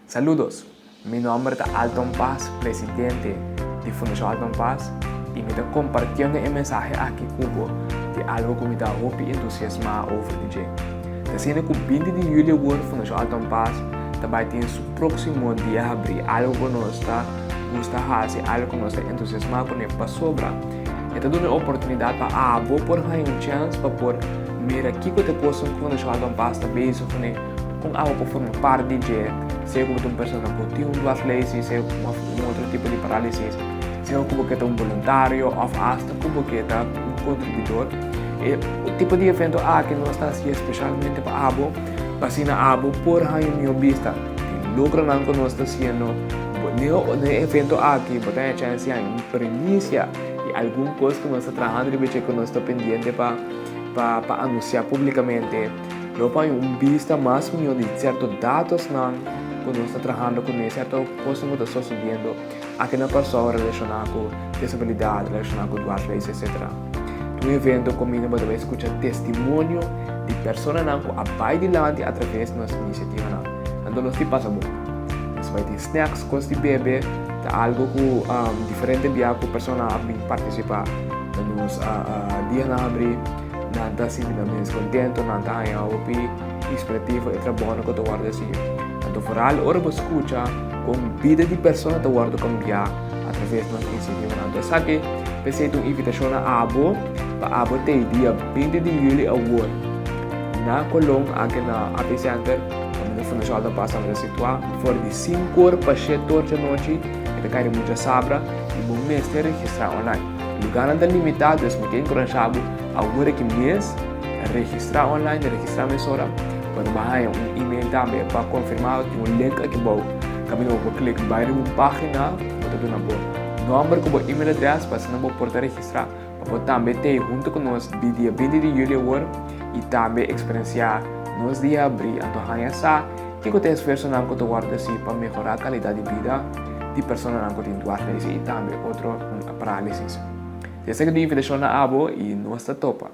Saludos! Mi nomber ta Alton Paas, presidente di Fundashon Alton Paas, i mi ta kompartiendo e mensahe aki ku bo di algu ku mi ta hopi entusiasmá over di dje. Ta asina ku 20 di yüli awor Fundashon Alton Paas ta bai tin su próksimo dia habrí, algu ku nos ta gusta hasi, algu ku nos ta entusiasmá kuné pasobra e ta duna e oportunidat pa abo por haña un chèns pa por mira kiko ta e kosnan ku Fundashon Alton Paas ta bezig kuné. Kon abo por forma parti di dje, sea ku bo ta un persona ku tin un dwarslaesie, sea ku un otro tipo di parálisis, sea ku bo ke ta un boluntario òf asta ku bo ke ta un kontribuidor. E tipo di evento aki nos ta hasié spesialmente pa abo, pa asina abo por haña un mihó bista di logronan ku nos ta hasiendo. Den e evento aki bo ta haña chèns di haña un primisia di algun kos ku nos ta trahando riba dje ku nos ta pendiente pa pa anunsiá públikamente. Lo por haña un bista mas mihó di sierto datosnan ku nos ta trahando kuné, sierto kosnan ku ta sosodiendo aki na Kòrsou relashoná ku desabilidat, relashoná ku dwarsleis, etsetera. Ta un evento kaminda bo ta bai skucha testimonio di personanan ku a bai dilanti atraves di nos inisiativanan. Anto nos tin pasa bon. Nos bai tin snacks, kos di bebe, ta algu ku diferente bia ku persona a bin partisipá na nos dianan habrí. Nan ta sinti nan mes contento, nan ta haña hopi inspirativo e trabounan cu ta wordo haci. Anto vooral ora bo scucha con bida di persona ta wordo cambia a traves di nos iniciativanan. Anto esaki p'esey ta un invitacion na abo pa abo t'ey dia 20 di juli awor na Colon aki na AP Center caminda Fundacion Alta Paz ta situa for di 5 or pa 7 or djanochi e ta cay riba un djasabra y bo mester registra online. Lugarnan ta limitá, dus mi ke enkurashá bo awor aki mes registrá online, registrá mesora. Bo ta bai haña un email tambe pa konfirmá, tin un link aki bou kaminda bo por klik bai riba un página, bo ta duna bo nòmber ku bo email adrès pa asina bo por ta registrá pa bo tambe t'ei huntu ku nos di dia 20 di yüli awor i tambe eksperensiá nos dia habrí. Anto haña sa kiko ta e esfuersonan ku ta wòrdu hasi pa mehorá kalidat di bida di personanan ku tin dwarslaesie i tambe otro. Parálisis. Esaki ta invitashon na abo i nos ta topa.